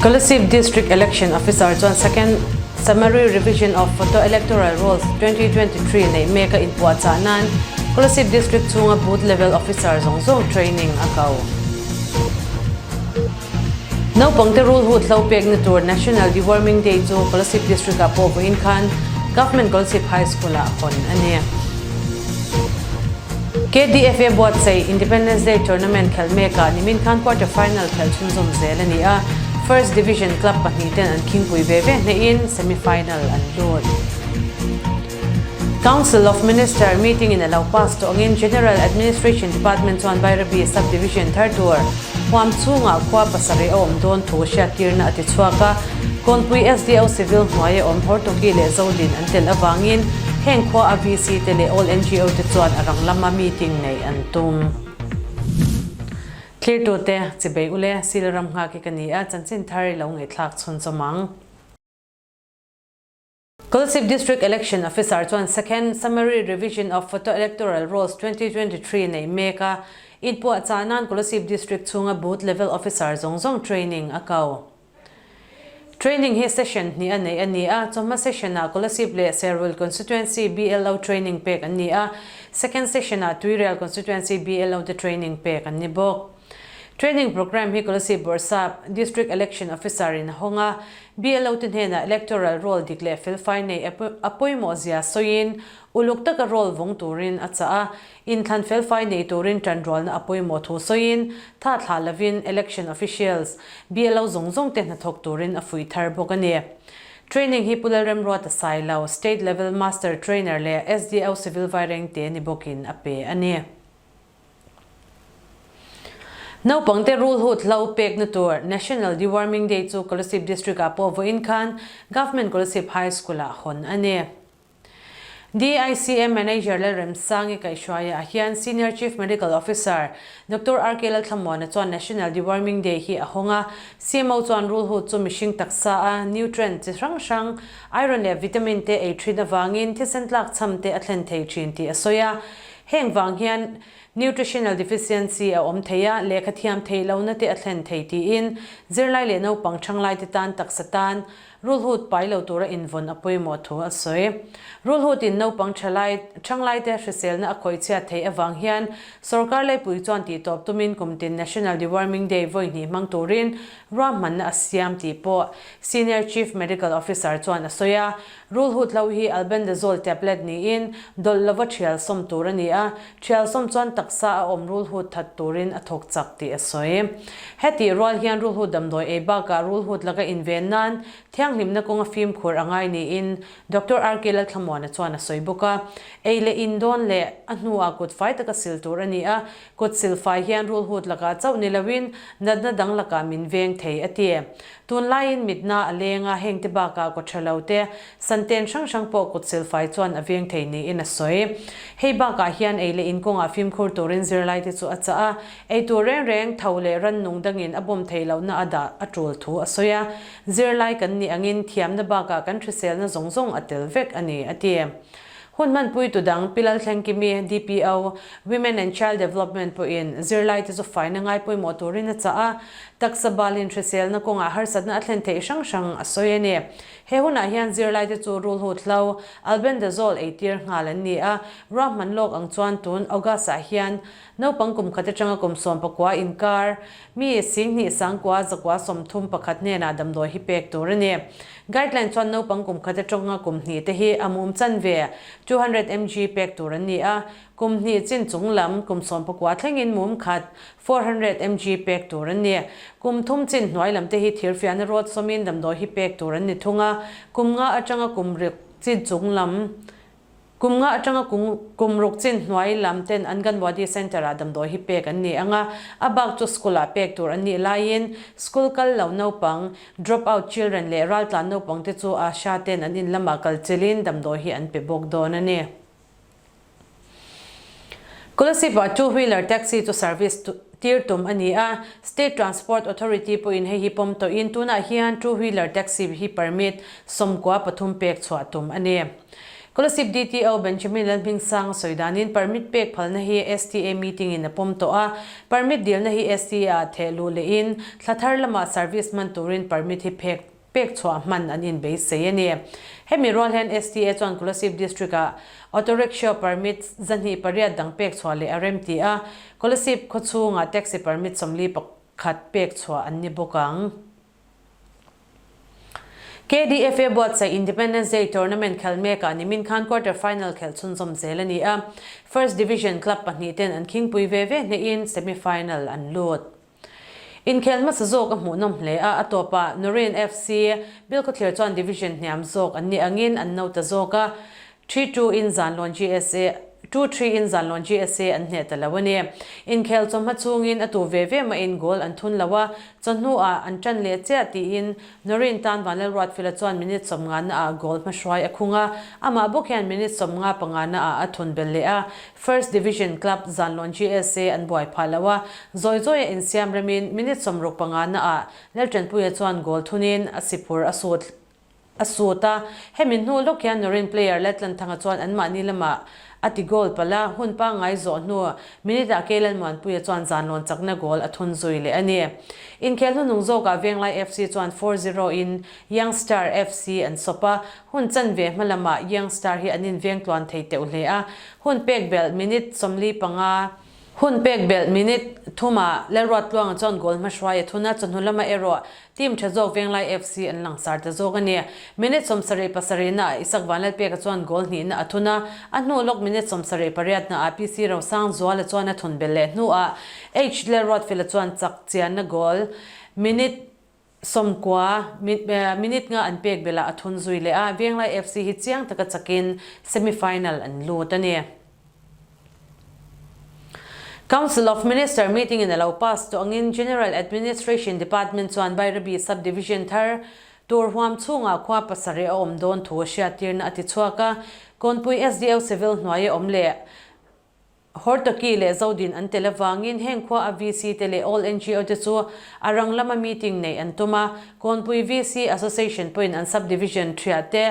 Kolasib District Election Officer chuan Second Summary Revision of Photo Electoral Rolls 2023 neih mek a inpuahchah nan Kolasib District chhunga Booth Level Officer zawng zawng training a ko. Naupangte rulhut hlo pekna tur National Deworming Day chu Kolasib District ah pawh vawiin khan Government Kolasib High School ah hawn a ni. KDFA buatsaih Independence Day Tournament khelh mekah nimin khan quarter final khelh chhunzawm zel a ni a, First Division club pahnih ten an khingpui ve ve hnehin semi final an lut. Council of Minister meeting in a lo pass tawh angin General Administration Department chuan Bairabi Sub Division thar tur huam chhungah khua pasarih a awm dawn thu hriattirna a ti chhuak a, Kawnpui SDO Civil hnuaia awm Hortoki leh Zodin an tel avangin heng khua a VC te leh All NGO te chuan a rang lama meeting neih an tum. Thlirtute, Chibei ule, Silram nghak hi ka ni a, chanchin thar i lo ngaihthlak chhunchawm ang. Kolasib District Election Officer chuan Second Summary Revision of Photo Electoral Rolls 2023 neih mek a, inpuahchah nan Kolasib District chhunga Booth Level Officer zawng zawng training a ko. Training hi session hnih a neih a ni a, chawhma session-ah Kolasib leh Serul Constituency BLO training pek an ni a, second session-ah Tuirial Constituency BLO te training pek an ni bawk. Training programme hi Kolasib Bawrhsap, District Election Officer in a hawng a, BLO te hnenah Electoral Roll dik leh felfai nei a pawimawh zia sawiin uluk taka roll vawng turin a chah a, inthlan felfai nei turin tanrualna a pawimawh thu sawiin tha thlah lovin Election Officials, BLO zawng zawng te hnathawk turin a fuih thar bawk a ni. Training hi Pu Lalremruata Sailo, State Level Master Trainer leh SDO Civil Vairengte ni bawkin a pe a ni. Naupangte rulhut hlo pekna tur National Deworming Day chu Kolasib District ah pawh vawiin khan Government Kolasib High School ah hawn a ni. DICM Manager Lalremsangi kaihhruaiah hian Senior Chief Medical Officer Doctor RK Lalthlamuana chuan National Deworming Day hi a hawng a, CMO chuan rulhut chu mihring taksa a nutrient chi hrang hrang, iron leh vitamin te ei thin avangin thisen tlakchham te a thlen thei thin tih a sawi a. Heng vang hian nutritional deficiency a awm thei a, lehkha thiam theih lohna te a thlen thei tiin zirlai leh naupang ṭhanglai te tan taksa tan rulhut pai lo tura invawn a pawimawh thu a sawi. Rulhutin naupang ṭhalai ṭhanglai te hriselna a khawih chhiat theih avang hian sawrkar leipui chuan tihtawp tumin kumtin National Deworming Day vawi hnih hmang turin ruahmanna a siam tih pawh Senior Chief Medical Officer chuan a sawi a. Rulhut hlo hi Albendazole tablet niin dawlh lova thial sawm tur a ni a, thial sawm chuan taksa a awm rulhut that turin a thawk chak tih a sawi. Hetih rual hian rulhut damdawi ei bakah rulhut laka inven nan thianghlimna kawnga fimkhur a ngai niin Doctor RK Lalthlamuana chuan a sawi bawk a. Ei leh in dawn leh a hnuah kut fai taka sil tur a ni a, kut sil fai hian rulhut lakah chauh ni loin natna dang lakah min veng thei a ti. Tunlaiin mitna a leng a, hengte bakah kaw tha lo te, santen hrang hrang pawh kut silfai chuan a veng thei niin a sawi. Hei bakah hian ei leh in kawngah fimkhur turin zirlaite chu a chah a, ei tur reng reng tho leh rannung dangin a bawm theih lohna a dah a tul thu a sawi a, zirlai kan nih angin thiamna bakah kan hriselna zawng zawng a tel vek a ni, a ti. Hun hmanpuitu dang Pi Lalthlengkimi, DPO, Women and Child Development pawhin zirlaite chu faina ngai pawimawh turin a chah a, taksa balin hriselna kawngah harsatna a thlen theih hrang hrang a sawi a ni. He hunah hian zirlaite chu rulhut hlo, albendazole eitir nghal an ni a, ruahman lawk ang chuan tun August-ah hian naupang kum khat atanga kum 19 inkar mi 10,000 sangkua zakua 31 hnenah damdawi hi pek tur a ni. Guideline chuan naupang kum khat atanga kum hnih te hi a mum chanve, 200 mg, pek tur an ni a, kum hnih chin chung lam kum 19 thlengin mum khat, 400 mg, pek tur an ni. Kum thum chin hnuai lam te hi thirfiahna rawt sawmin damdawi hi pek tur an ni thung a, kum nga atanga kum ruk chin chung lam Kum nga atanga kum ruk chin hnuai lam ten Anganwadi Centre ah damdawi hi pek an ni ang a, a bak chu school ah pek tur an nih laiin school kal lo naupang, drop out children leh raltlan naupang te chu Asha ten an in lamah kal chilhin damdawi hi an pe bawk dawn a ni. Kolasib ah two wheeler taxi chu service tir tum a ni a, State Transport Authority pawhin hei hi pawm tawhin tunah hian two wheeler taxi hi permit 93 pek chhuah tum a ni. Kolasib DTO Benjamin Lalhmingsanga sawi danin permit pek phalna hi STA meeting in a pawm tawh a, permit dilna hi STA ah theh luh lehin thla thar lamah service hman turin permit hi phek pek chhuah hman an inbeisei a ni. Hemi rual hian STA chuan Kolasib District ah Auto Rickshaw permit 208 dang pek chhuah leh a rem ti a, Kolasib khawchhungah taxi permit 41 pek chhuah an ni bawk ang. KDFA buatsaih Independence Day tournament khelh mekah nimin khan quarter final khelh chhunzawm zel a ni a, First Division club pahnih ten an khingpui ve ve hnehin semi final an lut. Inkhel hmasa zawk a hmuhnawm hle a, a tawpah Noreen FC Bilkhawthlir chuan division hniam zawk an nih angin an no ta zawk a, 3-2 in Zanlawn GSA 2-3 in Zanlawn GSA an hneh ta lo a ni. Inkhel chawhma chungin a tu ve ve mahin goal an thun lo a, chawhnu ah an tan leh chiah tiin Noreen tan Vanlalruatfila chuan minute 50 na ah goal hmahruai a khung a, amah bawk hian minute 55 na ah a thun belh leh a. First Division club Zanlawn GSA an buai phah lo a, zawi zawi a insiam remin minute 65 na ah Laltanpuia chuan goal thunin a siphur a sut A sut a, hemi hnu lawk hian Noreen player Laltlanthanga chuan anmahni lamah a ti goal palh a, hun pangngai zawh hnu minute ah Keilan Muanpuia chuan zanlawn chakna goal a thun zui leh a ni. Inkhel hnuhnung zawkah Venglai FC chuan 4-0 in Young Star FC an sawp a, hun chanve hma lamah Young Star hi an inveng tluan thei teuh hle a, hun pek belh minute 45 Hun pek belh minute thumah Lalruattluanga chuan goal hmahruai a thun a, chawhnu lamah erawh team tha zawk Venglai FC an langsar ta zawk a ni. Minute 77 naah Isak Vanlalpeka chuan goal hnihna a thun a, a hnu lawk minute 78 naah PC Rosangzuala chuan a thun belh leh hnuah H Lalruatfela chuan chak chianna goal minute 90 minute nga an pek belh ah a thun zui leh a, Venglai FC hi chiang taka chakin semi final an lut a ni. Council of Minister meeting in a lo pass tawh angin General Administration Department chuan Bairabi Sub-Division thar tur huam chhungah khua pasarih a awm dawn thu a hriattirna a ti chhuak a, Kawnpui SDO Civil hnuaia awm leh Hortoki leh Zodin an tel avangin heng khua a VC te leh All NGO te chu a rang lama meeting neih an tum a, Kawnpui VC Association pawhin an Sub-Division thiah te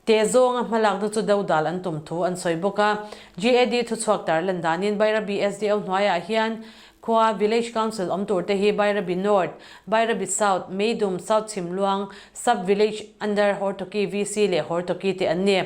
Te zawnga hmalakna chu dodal an tum thu an sawi bawk a. GAD thuchhuak tarlan danin Bairabi SDO hnuaiah hian khua Village Council awm tur te hi Bairabi North, Bairabi South, Meidum, South Chhimluang, Sub Village under Hortoki VC leh Hortoki te an ni.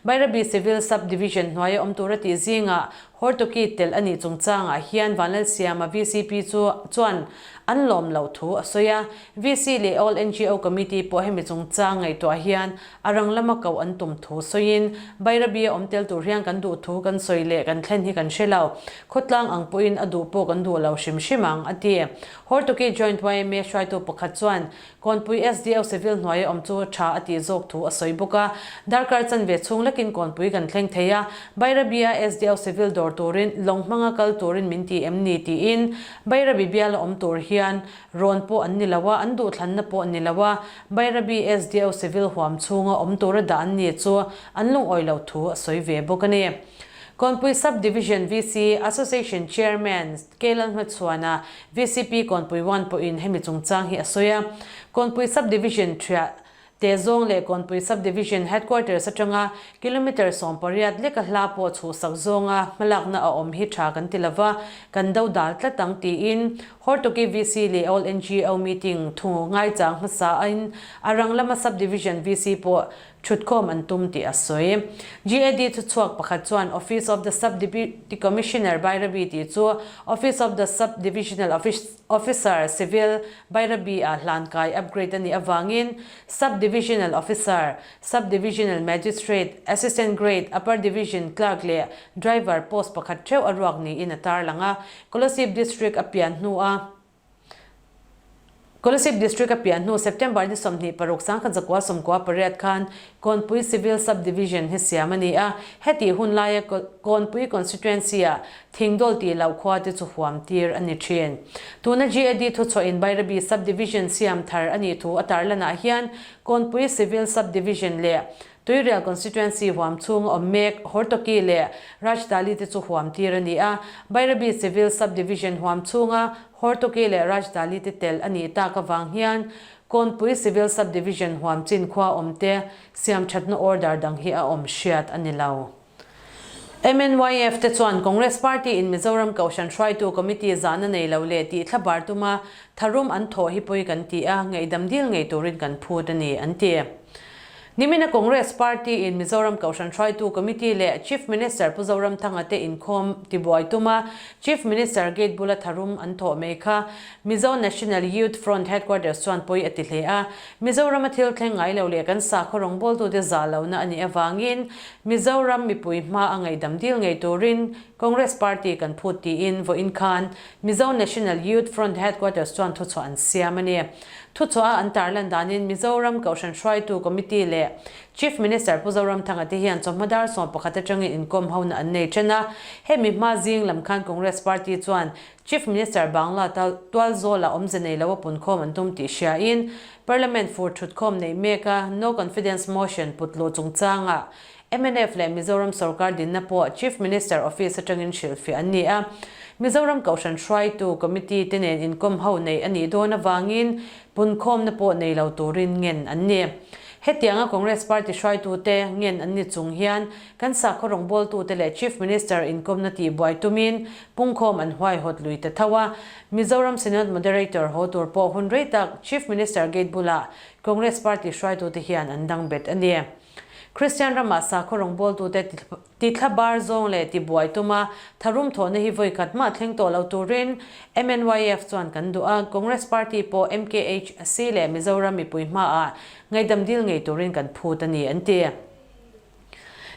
Bairabi Civil Sub Division hnuaia awm tura tih zingah Hortoki telh a nih chungchangah hian Vanlalsiama VCP chu chuan an lawm loh thu a sawi a. VC leh All NGO Committee pawh hemi chungchang ngaihtuah hian a rang lama koh an tum thu sawiin, Bairabi a awm tel tur hian kan duh thu kan sawi leh kan thlen hi kan hre lo. Khawtlang ang pawhin a duh pawh kan duh lo hrim hrim ang, a ti. Hortoki Joint yma hruaitu pakhat chuan Kawnpui SDO Civil hnuaia awm chu tha a tih zawk thu a sawi bawk a. Darkar chanve chhung lekin Kawnpui kan thleng thei a, Bairabia SDO Civil dawr turin lawng hmanga kal turin min ti em ni tiin Bairabi biala awm tur hian rawn pawh an ni lo a, an duhthlanna pawh ni lo a, Bairabi SDO Civil huam chhunga awm tura dah an ni chu an lungawi loh thu a sawi ve bawk a ni. Kawnpui Sub Division VC Association Chairman Keilal Hmachhuana VCP Kawnpui One pawhin hemi chungchang hi a sawi a, Kawnpui Sub Division thiah te zawng leh Kawnpui Sub Division Headquarters atanga kilometre 18 leka hla pawh chhuhsak zawnga hmalakna a awm hi tha kan ti lova, kan do dal tlat ang tiin Hortoki VC leh All NGO meeting thu ngaichang hmasa in a rang lama Sub Division VC pawh Thutkhawm an tum tih a sawi. GAD thuchhuak pakhat chuan Office of the Sub-Deputy Commissioner Bairabi tih chu Office of the Sub-Divisional Officer, Civil, Bairabi ah hlankai upgrade a nih avangin Sub-Divisional Officer, Sub-Divisional Magistrate, Assistant Grade, Upper Division Clerk leh Driver post pakhat theuh a ruak niin a tarlang a. Kolasib District a pian hnu a. Kolasib District a pian hnu September ni 26 1998 khan Kawnpui Civil Sub Division hi siam a ni a, hetih hun laia Kawnpui Constituency-ah Thingdawl tih loh khua te chu huam tir a ni thin. Tuna GAD thuchhuahin Bairabi Sub Division siam thar a nih thu a tarlanah hian Kawnpui Civil Sub Division leh Tuirial Constituency huam chhunga awm mek Hortoki leh Rajdali te chu huam tir a ni a, Bairabi Civil Sub-Division huam chhunga Hortoki leh Rajdali te tel a nih tak avang hian. Kawnpui Civil Sub-Division huam chin khua awmte siamthatna order dang hi a awm hriat a ni lo. MNYF te chuan Congress Party in Mizoram Kohhran Hruaitu Committee zahna nei lo leh tih thlabar tuma tharum an thawh hi pawi kan ti a, ngaihdam dil ngei turin kan phut a ni, an ti. Nimina Congress Party in Mizoram Kohhran Hruaitu Committee leh Chief Minister Pu Zoramthanga te inkhawm tibuai tuma Chief Minister gate bula tharum an thawh mai kha Mizo National Youth Front Headquarters chuan pawi a ti hle a. Mizorama thil thleng ngai lo leh kan sakhaw rawngbawltute zah lohna a nih avangin Mizoram mipui hma a ngaihdam dil ngei turin Congress Party kan phut tiin vawiin khan Mizo National Youth Front Headquarters chuan thuchhuah an siam a ni. Thuchhuah a an tarlan danin Mizoram Kohhran Hruaitu Committee leh Chief Minister Pu Zoramthanga te hian chawhma dar 11 atangin inkawm hona an nei then a. Hemi hma zing lam khan Congress Party chuan Chief Minister Bangla tualzawla awmze nei lo a punkhawm an tum tih hriain Parliament fur thutkhawm neih mek a No Confidence Motion put luh chungchangah Mnf leh Mizoram sorkar dinna pawh Chief Minister Office atangin hrilhfiah an ni a. Mizoram Kohhran hruaitu Committee te nen inkawm ho neih a nih dawn avangin punkhawmna pawh nei lo turin ngen an ni. Hetianga Congress Party hruaitute ngen an ni chung hian kan sakhaw rawngbawltute leh Chief Minister inkawmna tihbuai tumin pungkhawm an huaihawt lui ta tho a. Mizoram Synod Moderator haw tur pawh hun rei tak Chief Minister gate bulah Congress Party hruaitute hian an dang bet a ni. Kristian ramah sakhaw rawngbawltute tithla bar zawng leh tibuai tuma tharum thawhna hi vawi khat mah thleng tawh lo turin MNYF chuan kan duh a, Congress Party pawh MKHC leh Mizoram mipui hmaah ngaihdam dil ngei turin kan phut a ni, an ti.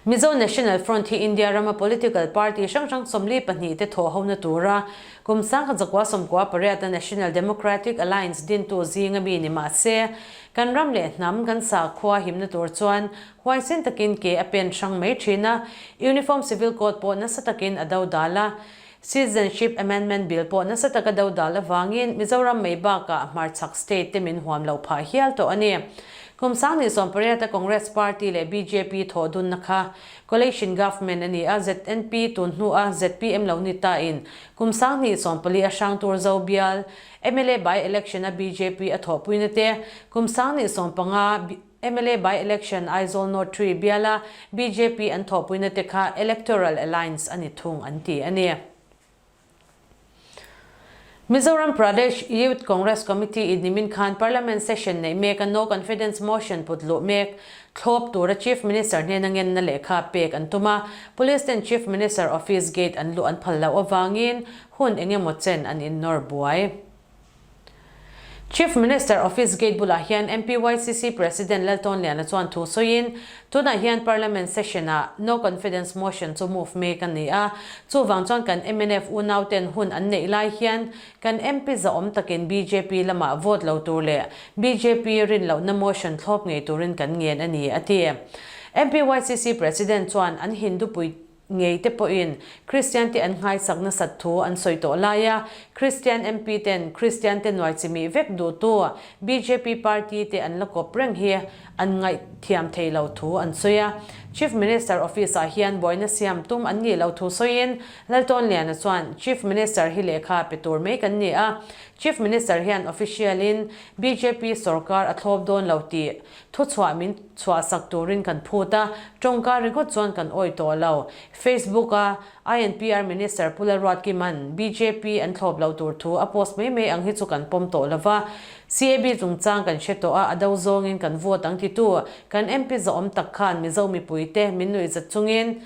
Mizo National Front hi India rama political party hrang hrang 42 te thawh hona tura kum 1998 a National Democratic Alliance dintu zinga mi ni mah se, Kan ram leh hnam kan sakhua himna tur chuan huaisen takin ke a pen hrang mai thin a, Uniform Civil Code pawh nasa takin a do dal a, Citizenship Amendment Bill pawh nasa taka do dal avangin Mizoram mai bakah hmarchhak state te min huam loh phah hial tawh a ni. Kum 2018 a Congress Party leh bjp thawh dunna kha Coalition Government a ni a, ZNP tun hnua zpm lo ni ta in kum 2014 a hrang tur zo bial Mla by election a bjp a thawhpuina te, kum 2015 mla by election Aizawl North 3 biala bjp an thawhpuina te kha electoral alliance a ni thung an ti a ni. Mizoram Pradesh Youth Congress Committee in nimin khan Parliament session neih mek a no confidence motion put luh mek thlawp tura Chief Minister hnena ngenna lehkha pek an tum a, Police ten Chief Minister office gate an luh an phal loh avangin Hun eng emaw chen an innawr buai. Chief Minister Office gate bulah hian MPYCC President Laltawnliana chuan thu sawiin, Tunah hian Parliament session-ah No Confidence Motion chu move mek a ni a, chuvang chuan kan mnf unauten hun an neih lai hian kan MP zahawm takin bjp lamah vote lo tur leh bjp rin lohna motion thlawp ngei turin kan ngen a ni, a ti. MPYCC President chuan an Hindu pui Ngei te pawhin Kristian te an nghaisak nasat thu an sawi tawh lai a, Kristian MP ten Kristian te nuai chimih vek duhtu bjp party te an la kawp reng hi an ngaihthiam thei lo thu an sawi a. Chief Minister office ah hian buaina siam tum an nih lo thu sawiin Laltawnliana chuan Chief Minister hi lehkha pe tur mai kan ni a, Chief Minister hian official in bjp sorkar a thlawp dawn lo tih Thuchhuah min chhuahsak turin kan phut a, tawngka ringawt chuan kan awih tawh lo. Facebook a INPR Minister Pu Lalruatkima'n bjp an thlawp loh tur thu a post mai mai ang hi chu kan pawm tawh lo va. CAB chungchang kan hre tawh a, a do zawngin kan vote ang titu kan MP zahawm tak khan Mizo mipuite min nuihzat chungin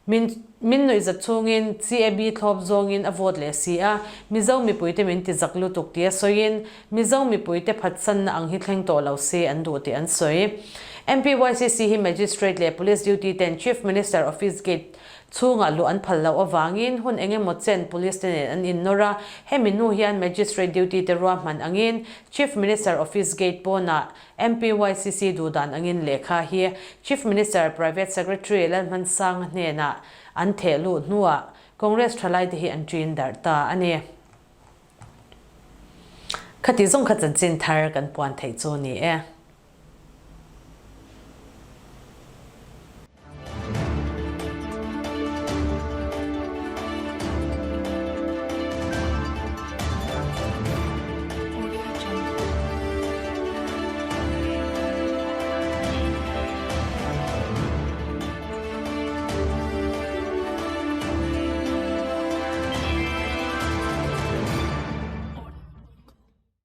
Min min nuihzat chhungin CAB thlawp zawngin a vote leh si a, Mizo mipuite min ti zak lutuk tia sawiin Mizo mipuite phatsanna ang hi thleng tawh lo se an duh tih an sawi. MPYCC hi Magistrate leh Police duty ten Chief Minister Office gate chhungah luh an phal loh avangin hun eng emaw chen Police te nen an innawr a, hemi hnu hian Magistrate duty te ruahman angin Chief Minister Office gate pawnah MPYCC duhdan angin lehkha hi Chief Minister Private Secretary Lalhmansanga hnenah an theh luh hnuah Congress thalaite hi an ṭin darh ta a ni. Khati zawng kha chanchin thar kan puan theih chu ni e.